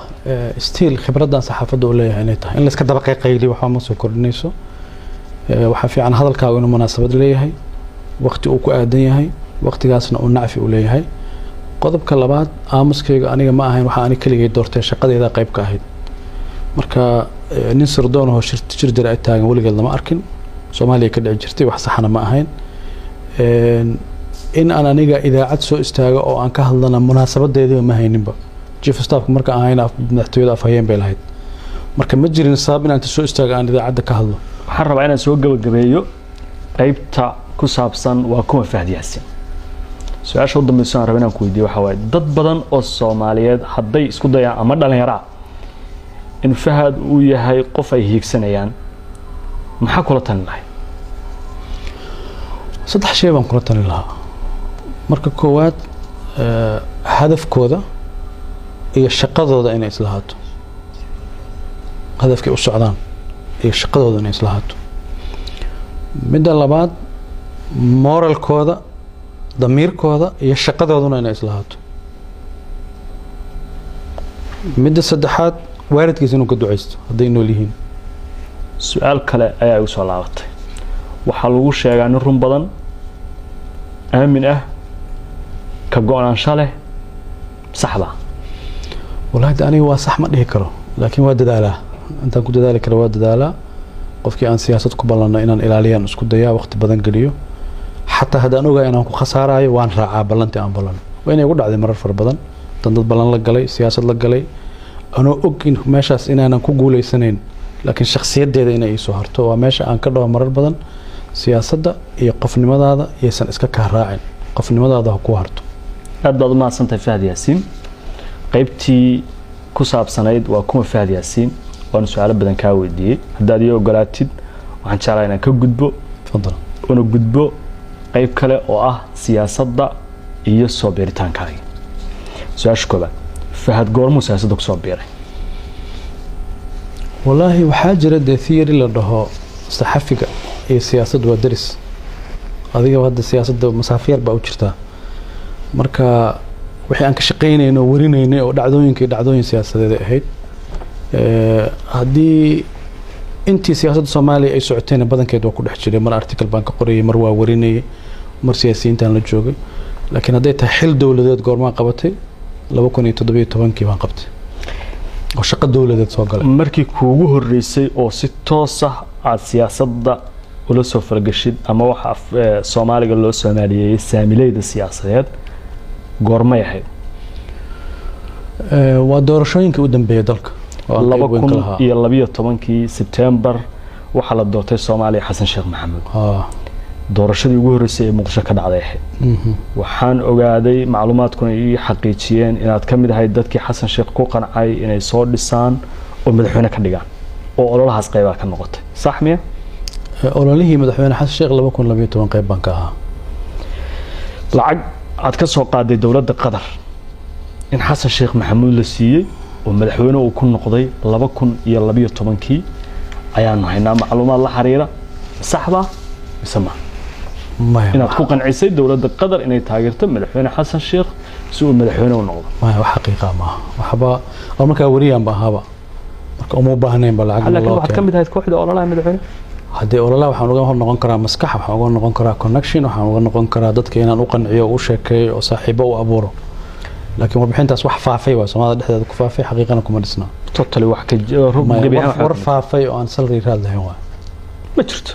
still khibraddan saxaafadda u leeyahay inay tahay in la iska daba qayqayliyo waxba ma soo kordhinayso. Waxaa fiican hadalkaagu inuu munaasabad leeyahay, waqti uu ku aadan yahay, waqtigaasna uu nacfi u leeyahay. Qodobka labaad, aamuskayga aniga ma ahayn waxa ani keligay doortay, shaqadeyda qayb ka ahayd. Marka nin sirdoon oo shir jira ay taagan weligeed lama arkin. Soomaaliya ka dhici jirtay, wax saxana ma ahayn. In aan aniga idaacad soo istaago oo aan ka hadlana munaasabadeediiba ma hayninba. Chief staffka marka aan hayna madaxtooyada afhayeen bay lahayd. Marka ma jirin sabab inaan inta soo istaago aan idaacadda ka hadlo. Waxaan rabaa inaan soo gabagabeeyo qaybta ku saabsan waa kuma Fahad Yaasiin. Su-aasha u dambeyso aan raba inaan ku weydiiyo waxaa waaye, dad badan oo Soomaaliyeed hadday isku dayaan ama dhalinyaro ah in Fahad uu yahay qof ay hiigsanayaan, maxaa kula talin lahay? Saddex shay baan kula talin lahaa. Marka koowaad, hadafkooda iyo shaqadooda inay islahaato, hadafkay u socdaan iyo shaqadooda inay islahaato. Midda labaad, moralkooda Damiirkooda iyo shaqadooduna inay islahaato. Midda saddexaad, waalidkiisa inuu ka ducaysto hadday nool yihiin. Su-aal kale ayaa igu soo laabatay. Waxaa lagu sheegaa nin run badan, aamin ah, ka go-naansho leh, saxba? Wallahi de aniga waa sax ma dhihi karo, laakiin waa dadaalaa. Intaan ku dadaali karo waa dadaalaa. Qofkii aan siyaasad ku ballanno inaan ilaaliyaan isku dayaa, waqti badan geliyo. Xataa haddaan ogahay inaan ku khasaarayo, waan raacaa ballantii aan ballanno. Waa inay igu dhacday marar fara badan dan dad ballan la galay, siyaasad la galay, anoo og in meeshaas inaanan ku guuleysanayn, laakiin shakhsiyaddeeda inay iisoo harto. Waa meesha aan ka dhaho marar badan: siyaasadda iyo qofnimadaada yaysan iska kaa raacin, qofnimadaada ha ku harto. Aad baad u mahadsantahay, Fahad Yaasiin. Qaybtii ku saabsanayd waa kuma Fahad Yaasiin waanu su-aalo badan kaa weydiiyey. Haddaad ii ogolaatid, waxaan jeclaa inaan ka gudbo Tafadal. una gudbo qayb kale oo ah siyaasadda iyo soo biiritaankaagi. Su-aasha koobaad: Fahad goormuu siyaasadda kusoo biiray? Wallaahi waxaa jira dee theory la dhaho saxafiga iyo siyaasaddu waa deris. Adiga hadda siyaasadda masaafo yar baa u jirtaa. Marka wixii aan ka shaqaynaynay oo warinaynay oo dhacdooyinka iyo dhacdooyin siyaasadeed ay ahayd, haddii intii siyaasadda Soomaaliya ay socotayna badankeed waa ku dhex jiray. Mar article baan ka qorayay, mar waa warinayay, mar siyaasiyiintaan la joogay. Laakiin hadday tahay xil dowladeed goormaan qabatay, 2017-kii baan qabtay oo shaqo dowladeed soo galay. Markii kuugu horreysay oo si toos ah aada siyaasadda ula soo falgashid, ama waxa Soomaaliga loo soomaaliyeeyey saamileyda siyaasadeed, goormay ahayd? Waa doorashooyinkii u dambeeyay dalka oo aan laba qayb weyn ka kun lahaa. iyo labiyo tobankii Sebtembar waxaa la doortay Soomaaliya Xasan Sheekh Maxamuud. Doorashadii ugu horreysay ee Muqdisho ka dhacday ahayd. Waxaan ogaaday, macluumaadkuna ii xaqiijiyeen, inaad ka mid ahayd dadkii Xasan Sheekh ku qancay inay soo dhisaan oo madaxweyne ka dhigaan, oo ololahaas qaybaa ka noqotay. Sax miya? Ololihii madaxweyne Xasan Sheekh 2012 qayb baan ka ahaa. Lacag aad ka soo qaaday dowladda Qatar in Xasan Sheekh Maxamuud la siiyey oo madaxweyne uu ku noqday 2012-kii ayaanu haynaa macluumaad la xiriira. Saxba mise ma? Maya. Inaad ku qancisay dowladda Qatar inay taageerto madaxweyne Xasan Sheekh si uu madaxweyne u noqdo. Maya, wax xaqiiqa maaha waxba. Oo markaa wariyaan ba ahaaba, marka uma u baahnayn ba lacag laakiin loo waxaad ka keeno. mid ahayd kooxda ololaha madaxweyne. Haddii ololaha waxaan uga noqon karaa maskax, waxaan uga noqon karaa connection, waxaan uga noqon karaa dadka inaan u qanciyo, u sheekeeyo oo saaxiibo u abuuro. Laakiin warbixintaas wax faafay waa Soomaalida dhexdeeda ku faafay, xaqiiqana kuma dhisna. Totally wax ka Maya, gebi ahaan war faafay oo aan salary raad lahayn waay. Ma jirto.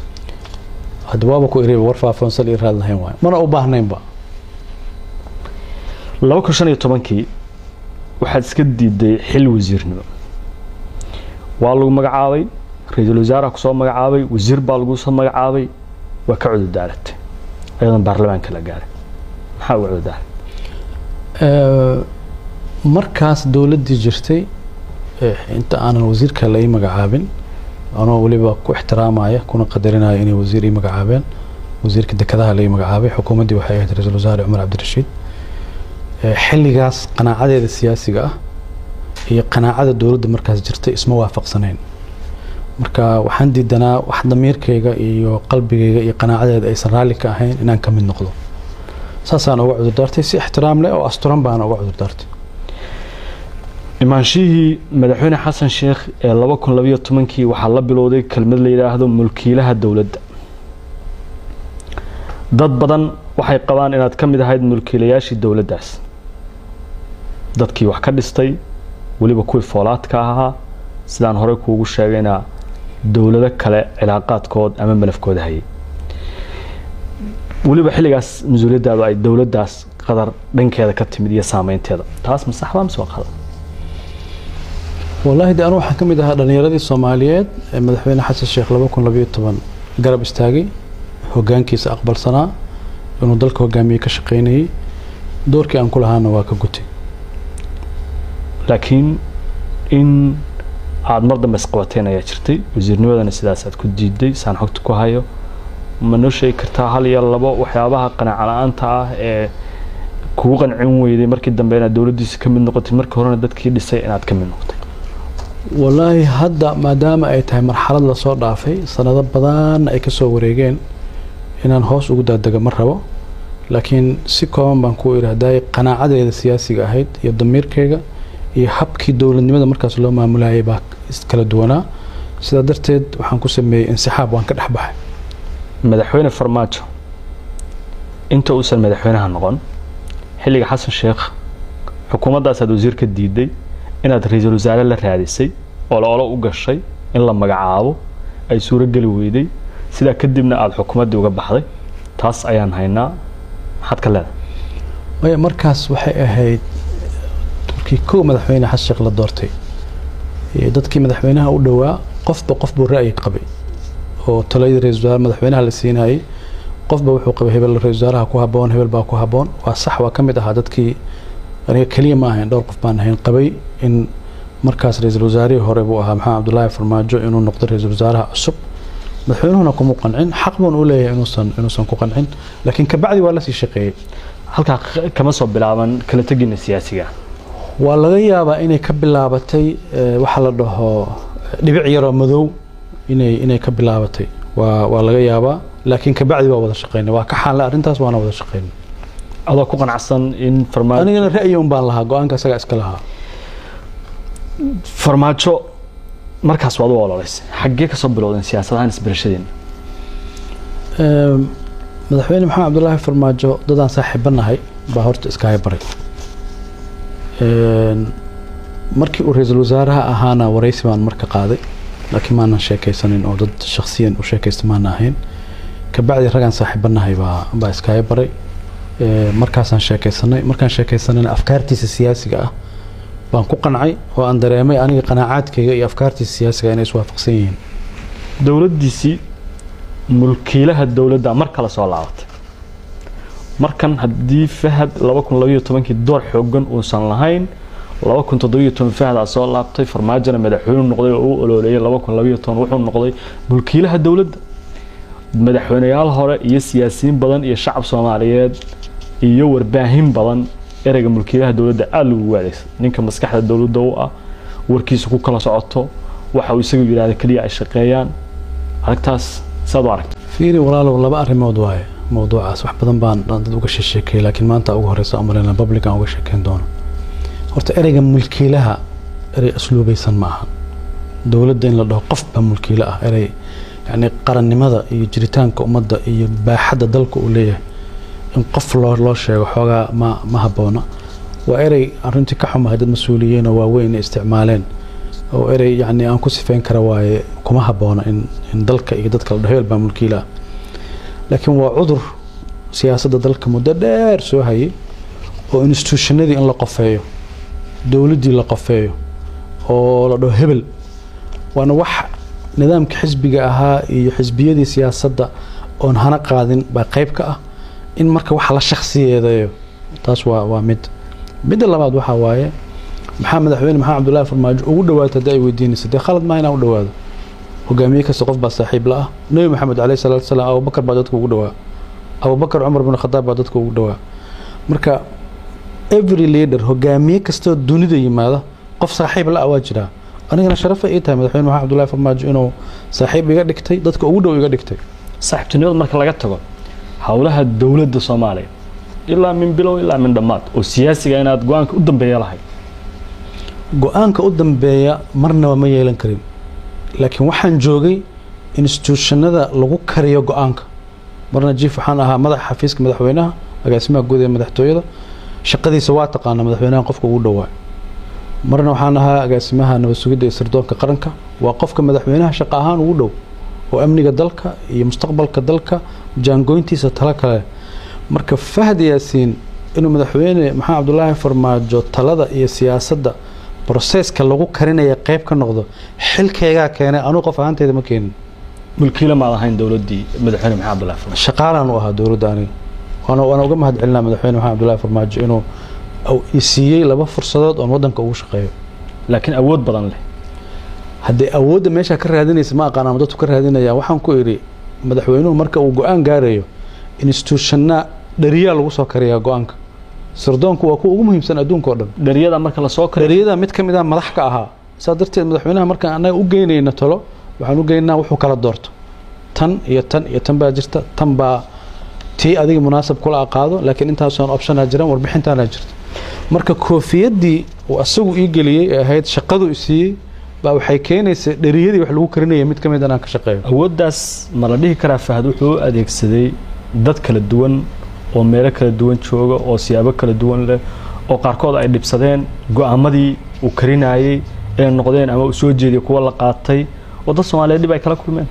Hadda waaba ku iriba, war faafay oon salary raad lahayn waay, mana u baahnaynba. 2015-kii waxaad iska diiday xil wasiirnimo. Waa lagu magacaabay, ra-iisul wasaaraha kusoo magacaabay, wasiir baa lagu soo magacaabay, waa ka cudur daaratay ayadoon baarlamaanka la gaaray. Maxaa uga cudur daaray? Markaas dowladdii jirtay, inta aanan wasiirka la ii magacaabin, anoo weliba ku ixtiraamaya kuna qadarinaya inay wasiir ii magacaabeen, wasiirka dekedaha la ii magacaabay, xukuumaddii waxay ahayd ra-iisul wasaare Cumar Cabdirashiid. Xilligaas qanaacadeeda siyaasiga ah iyo qanaacada dowladda markaas jirtay isma waafaqsanayn. Marka waxaan diidanaa wax damiirkayga iyo qalbigayga iyo qanaacadeeda aysan raalli ka ahayn inaan ka mid noqdo. Saasaan uga cudur daartay, si ixtiraam leh oo asturan baan uga cudur daartay. Imaanshihii madaxweyne Xasan Sheekh ee 2012-kii waxaa la bilowday kelmad la yidhaahdo mulkiilaha dowladda. Dad badan waxay qabaan inaad ka mid ahayd mulkiilayaashii dowladdaas, dadkii wax ka dhistay, weliba kuwii foolaadka ahaa, sidaan horey kuugu sheegayna dowlado kale cilaaqaadkood ama malafkooda hayay, weliba xilligaas mas-uuliyaddaadu ay dowladdaas Qadar dhankeeda ka timid iyo saameynteeda. Taas ma sax baa mise waa qalad? Wallaahi de anu waxaan ka mid ahaa dhalinyaradii Soomaaliyeed ee madaxweyne Xasan Sheekh 2012 garab istaagay, hoggaankiisa aqbalsanaa, inuu dalka hogaamiye ka shaqaynayay. Doorkii aan ku lahaana waa ka gutay. Laakiin in aada mar dambe isqabateen ayaa jirtay, wasiirnimadana sidaas aad ku diiday saan xogta ku hayo. Ma noo sheegi kartaa hal iyo labo waxyaabaha qanaaco la-aanta ah ee kugu qancin weyday markii dambe inaad dowladdiisa ka mid noqotay, markii horena dadkii dhisay inaad ka mid noqotay? Wallaahi hadda maadaama ay tahay marxalad lasoo dhaafay, sanado badan ay kasoo wareegeen, inaan hoos ugu daadego ma rabo. Laakiin si kooban baan ku idhaahday, qanaacadeeda siyaasiga ahayd iyo damiirkayga iyo habkii dowladnimada markaas loo maamulayay baa kala duwanaa. Sidaa darteed waxaan ku sameeyey insixaab, waan ka dhex baxay. Madaxweyne Farmaajo inta uusan madaxweynaha noqon, xilliga Xasan Sheekh, xukuumaddaasaad wasiir ka diiday inaad ra-iisul wasaare la raadisay oo la olo u gashay in la magacaabo, ay suuro geli weyday. Sidaa kadibna aada xukuumaddii uga baxday. Taas ayaan haynaa. Maxaad ka leedahay? Maya, markaas waxay ahayd markii kow madaxweyne Xasan Sheekh la doortay. Dadkii madaxweynaha u dhowaa qofba qof buu ra'yi qabay oo taladii ra-isul wasaare madaxweynaha la siinayay qofba wuxuu qabay hebel ra-isul wasaaraha ku habboon, hebel baa ku habboon. Waa sax, waa ka mid ahaa dadkii. Aniga keliya ma ahayn, dhowr qof baan ahayn qabay in markaas ra-iisul wasaarihii hore buu ahaa Maxamed Cabdullaahi Farmaajo inuu noqdo ra-iisul wasaaraha cusub. Madaxweynuhuna kuma qancin, xaq buun u leeyahay inuusan ku qancin, laakiin kabacdi waa lasii shaqeeyey. Halkaa kama soo bilaaban kala tegina siyaasiga? Waa laga yaabaa inay ka bilaabatay waxa la dhaho dhibic yaroo madow inay ka bilaabatay, waa laga yaabaa, laakiin kabacdi waa wada shaqeynay, waa ka xaanla arrintaas, waana wada shaqeynay. Adoo ku qanacsan in Farmaajo Anigana ra'yi un baan lahaa, go-aanka isagaa iska lahaa. Farmaajo markaas waad u ololeysay. Xaggee kasoo bilowdeen siyaasadahan isbarashadeena? Madaxweyne Maxamed Cabdullaahi Farmaajo dadaan saaxiibanahay baa horta iskaga baray. Markii uu ra-iisul wasaaraha ahaana waraysi baan marka qaaday, laakiin maanan sheekaysanin oo dad shakhsiyan u sheekaysta maana ahayn. Kabacdi ragaan saaxiibanahay baa iskaga baray. Markaasaan sheekaysanay. Markaan sheekaysanayna afkaartiisa siyaasiga ah baan ku qancay oo aan dareemay aniga qanaacaadkayga iyo afkaartiisa siyaasiga inay iswaafaqsan yihiin. Dowladdiisii mulkiilaha dowladda mar kale soo laabatay. Markan haddii Fahad 2012-kii door xoogan uusan lahayn, 2017 Fahdaa soo laabtay, Farmaajona madaxweynu noqday oo u ololeeyay. 2012 wuxuu noqday mulkiilaha dowladda. Madaxweyneyaal hore iyo siyaasiyiin badan iyo shacab Soomaaliyeed iyo warbaahin badan ereyga mulkiilaha dowladda aada lagugu adeegsa, ninka maskaxda dowladda u ah, warkiisa ku kala socoto, waxa uu isagu yidhahda keliya ay shaqeeyaan. Aragtaas saad u aragta? Fiiri walaalow, laba arrimood waaye mawduucaas. Wax badan baan dad uga sheekeeyay, laakiin maanta ugu horeysa umaleyna public aan uga sheekeyn doono. Horta ereyga mulkiilaha erey asluubaysan ma aha. Dowladda in la dhaho qof baa mulkiile ah, erey yacni qarannimada iyo jiritaanka ummadda iyo baaxadda dalka uu leeyahay in qof loo sheego xoogaa ma habboona. Waa erey aan runtii ka xumahay dad mas-uuliyiin oo waaweyn inay isticmaaleen, oo erey yacni aan ku sifeyn kara waaye. Kuma habboona in dalka iyo dadka la dhaho hebel baa mulkiile ah, laakiin waa cudur siyaasadda dalka muddo dheer soo hayay oo institutionadii in la qofeeyo, dowladdii la qofeeyo oo la dhaho hebel. Waana wax nidaamka xisbiga ahaa iyo xisbiyadii siyaasadda oon hana qaadin baa qayb ka ah in marka waxa la shakhsiyeedeeyo. Taas waa mid. Midda labaad waxaa waaye, maxaa madaxweyne Maxamed Cabdullaahi Farmaajo ugu dhawaatay haddii ay weydiinaysa, dee khalad maaha inaan u dhawaado. Hogaamiye kasta qof baa saaxiib la ah. Nebi Maxamed caleyhi salaatu wasalaam Abubakar baa dadka ugu dhawaa, Abubakar Cumar bin Khadaab baa dadka ugu dhawaa. Marka every leader, hogaamiye kastoo dunida yimaada, qof saaxiib la ah waa jiraa. Anigana sharafa ii tahay madaxweyne Maxamed Cabdullaahi Farmaajo inuu saaxiib iga dhigtay, dadka ugu dhow iga dhigtay. Saaxiibtinimada marka laga tago, howlaha dowladda Soomaaliya ilaa min bilow ilaa min dhammaad oo siyaasiga inaad go-aanka u dambeeya lahayd? Go-aanka u dambeeya marnaba ma yeelan karin, laakiin waxaan joogay institutionada lagu kariyo go-aanka. Marna jiif waxaan ahaa madaxa xafiiska madaxweynaha, agaasimaha guud ee madaxtooyada, shaqadiisa waa taqaana, madaxweynaha qofka ugu dhowaa. Marna waxaan ahaa agaasimaha nabad sugidda iyo sirdoonka qaranka, waa qofka madaxweynaha shaqo ahaan ugu dhow oo amniga dalka iyo mustaqbalka dalka jaangoyntiisa talo kale. Marka Fahad Yaasiin inuu madaxweyne Maxamed Cabdulaahi Farmaajo talada iyo siyaasadda processka lagu karinaya qayb ka noqdo, xilkaygaa keenay, anuu qof ahaanteyda ma keenin. Mulkiile maad ahayn dowladdii madaxweyne Maxamed Cabdullahi Farmaajo? Shaqaalaan u ahaa dowladda aniga, waana uga mahad celinaa madaxweyne Maxamed Cabdullaahi Farmaajo inuu i siiyey laba fursadood oon waddanka ugu shaqeeyo. Laakiin awood badan leh. Haddii awoodda meeshaa ka raadinaysa ma aqaan ama dadku ka raadinayaan. Waxaan ku idhi, madaxweynuhu marka uu go-aan gaarayo, institutionna dhariyaa lagu soo kariyaa go-aanka. Sirdoonku waa kuwa ugu muhiimsan adduunka oo dhan. Dhariyada marka lasoo kariyo. Dhariyada mid ka mid ah madax ka ahaa. Saa darteed madaxweynaha markaan annaga u geynayna talo, waxaan u geynaa wuxuu kala doorto. Tan iyo tan iyo tan baa jirta, tan baa Tii adiga munaasab kula qaado, laakiin intaasoo option-aa jiran, warbixintaana jirta. Marka koofiyadii uu asagu ii geliyey ee ahayd shaqadu i siiyey baa waxay keenaysaa dheriyadii wax lagu karinaya mid ka mid inaan ka shaqeeyo. Awooddaas ma la dhihi karaa Fahad wuxuu u adeegsaday dad kala duwan oo meelo kala duwan jooga oo siyaabo kala duwan leh, oo qaarkood ay dhibsadeen go'aamadii uu karinayey ee noqdeen ama uu soo jeediyey kuwa la qaatay, oo dad Soomaaliyeed dhib ay kala kulmeen?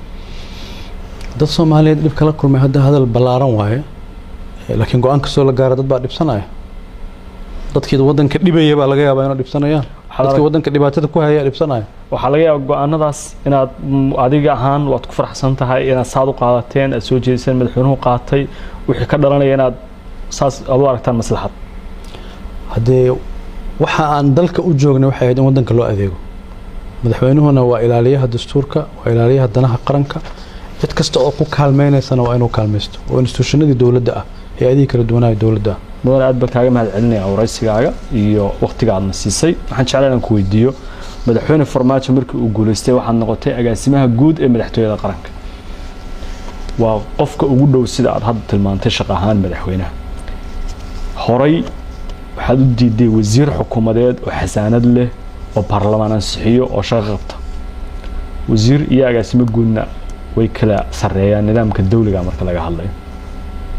Dad Soomaaliyeed dhib kala kulmay hadda hadal ballaaran waaye, laakiin go'aan kastoo la gaara dad baa dhibsanaya. Dadkii waddanka dhibaya baa laga yaabaa inay dhibsanayaan, dadkii waddanka dhibaatada ku haya dhibsanaya. Waxaa laga yaabaa go'aanadaas inaad adiga ahaan waad ku faraxsan tahay inaad saad u qaadateen, aad soo jeediseen, madaxweynuhu qaatay, wixii ka dhalanaya inaad saas aad u aragtaan maslaxad. Haddee waxa aan dalka u joognay waxay ahayd in waddanka loo adeego. Madaxweynuhuna waa ilaaliyaha dastuurka, waa ilaaliyaha danaha qaranka. Cid kasta oo ku kaalmeynaysana waa inuu kaalmaysto, oo institution-adii dowladda ah, hay'adihii kala duwanaaha dowladda ah. Mudan, aad baan kaaga mahad celinaya waraysigaaga iyo waqtiga aadna siisay. Waxaan jeclaa inaan ku weydiiyo, Madaxweyne Farmaajo markii uu guuleystay waxaad noqotay agaasimaha guud ee madaxtooyada qaranka. Waa qofka ugu dhow, sida aad hadda tilmaantay, shaqo ahaan madaxweynaha. Horay waxaad u diiday wasiir xukuumadeed oo xasaanad leh oo baarlamaan ansixiyo oo shaqo qabta. Wasiir iyo agaasimo guudna way kala sarreeyaan nidaamka dawliga marka laga hadlayo.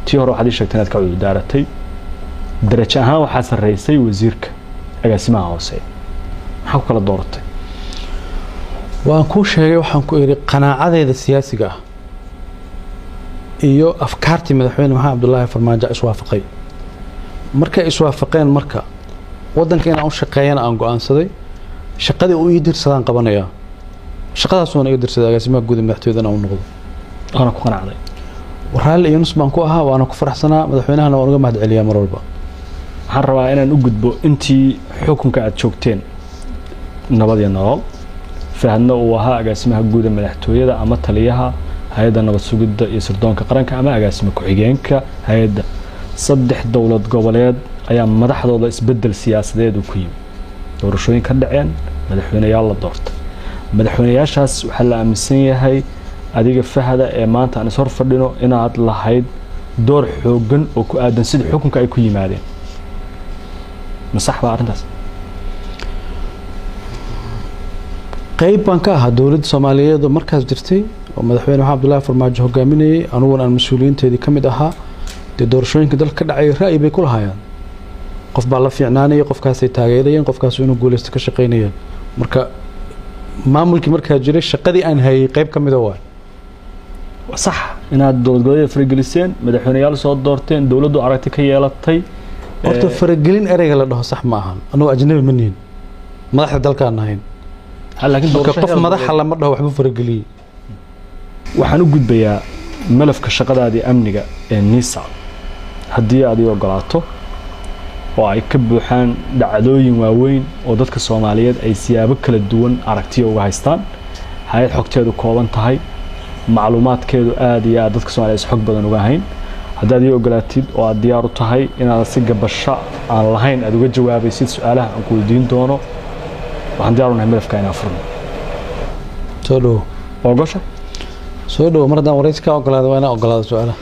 Tii hore waxaad ii sheegtay inaad ka cudurdaaratay. Darajo ahaan waxaa sarreysay wasiirka, agaasimaha hoose. Maxaa ku kala dooratay? Waan kuu sheegay. Waxaan ku idhi qanaacadeyda siyaasiga ah iyo afkaartii Madaxweyne Maxamed Cabdulaahi Farmaajo iswaafaqay. Markay iswaafaqeen, marka waddanka inaan u shaqeeyana aan go'aansaday, shaqadii uu ii dirsadaan qabanayaa. Shaqadaasuuna ii dirsaday, agaasimaha guud ee madaxtooyadana u noqdo. Waana ku qanacday? Raalli iyo nus baan ku ahaa, waana ku faraxsanaa, madaxweynahana waan uga mahad celiyaa mar walba. Waxaan rabaa inaan u gudbo intii xukunka aad joogteen Nabad iyo Nolol, Fahadna uu ahaa agaasimaha guud ee madaxtooyada ama taliyaha Hay'adda Nabad Sugidda iyo Sirdoonka Qaranka ama agaasime ku-xigeenka hay'adda. Saddex dowlad goboleed ayaa madaxdooda isbedel siyaasadeed uu ku yimi, doorashooyin ka dhaceen, madaxweyneyaal la doortay. Madaxweyneyaashaas waxaa la aaminsan yahay adiga Fahada ee maanta aan is hor fadhino inaad lahayd door xooggan oo ku aadan sida xukunka ay ku yimaadeen. Ma sax baa arrintaas? Qayb baan ka ahaa dowladda Soomaaliyeed oo markaas jirtay oo Madaxweyne Maxamed Cabdullaahi Farmaajo hogaaminayay, aniguna aan mas'uuliyiinteedii ka mid ahaa. Dee doorashooyinka dalka ka dhacay ra'yi bay ku lahaayeen. Qof baa la fiicnaanaya, qofkaasay taageerayeen, qofkaas inuu guuleysto ka shaqaynayeen. Marka maamulkii markaa jiray shaqadii aan hayay qayb ka mida waay. Waa sax inaad dowlad goboleedyada farageliseen, madaxweyneyaal soo doorteen, dowladdu aragti ka yeelatay? Horta faragelin ereyga la dhaho sax ma ahan. Annagu ajnabi ma nihin, madaxda dalkaan nahayn. Laakiin marka doorasho qof heer madaxa goboleed- lama dhaho waxba farageliyey. Waxaan u gudbayaa malafka shaqadaadii amniga ee NISA, haddii aad ii ogolaato, oo ay ka buuxaan dhacdooyin waaweyn oo dadka Soomaaliyeed ay siyaabo kala duwan aragtiyo uga haystaan. Hay'ad xogteedu kooban tahay, macluumaadkeedu aad iyo aad dadka Soomaaliyeed is xog badan uga hayn. Haddaad ii ogolaatid oo aad diyaar u tahay inaad si gabasho aan lahayn aad uga jawaabaysid su'aalaha aan ku weydiin doono, waxaan diyaar u nahay malafka inaan furno. Soo dhowo. Ogosha? Soo dhowo. Mar haddaan waraysi kaa ogolaada, waa inaan ogolaada su'aalaha.